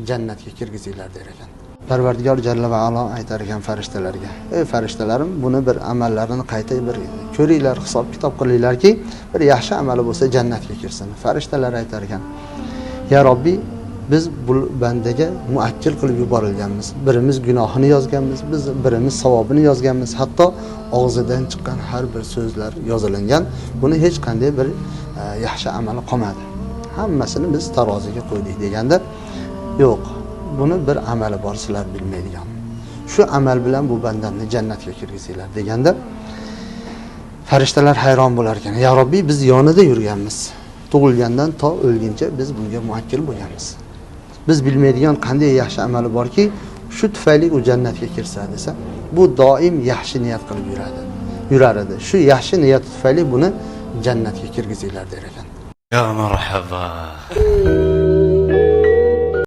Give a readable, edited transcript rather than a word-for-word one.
Jannatga kirgizinglar, der ekan. Parvardigor jalla va alo aytar ekan farishtalarga: "Ey farishtalarim, buni bir amallarini qayta bir ko'ringlar, hisob kitob qilinglarki, bir yaxshi amali bo'lsa, jannatga kirsin." Farishtalar aytar ekan: "Ya Robbiy, biz bu bandaga muakkil qilib yuborilganmiz. Birimiz gunohini yozganmiz, biz birimiz savobini yozganmiz, hatto og'zidan chiqqan har bir so'zlar yozilingan. Buni hech qanday bir yaxshi amali qolmadi, hammasini biz taroziga qo'ydik", deganda, "Yo'q, buni bir amali bor sizlar bilmaydigan. Shu amal bilan bu bandamni jannatga kirgizinglar", deganda, farishtalar hayron bo'lar ekan: "Ya Robbiy, biz yonida yurganmiz, tug'ilgandan to o'lguncha biz bunga muakkil bo'lganmiz. Biz bilmaydigan qanday yaxshi amali borki, shu tufayli u jannatga kirsa?" desa, "Bu doim yaxshi niyat qilib yurar edi. Shu yaxshi niyati tufayli buni jannatga kirgizinglar", der ekan. يا مرحبا.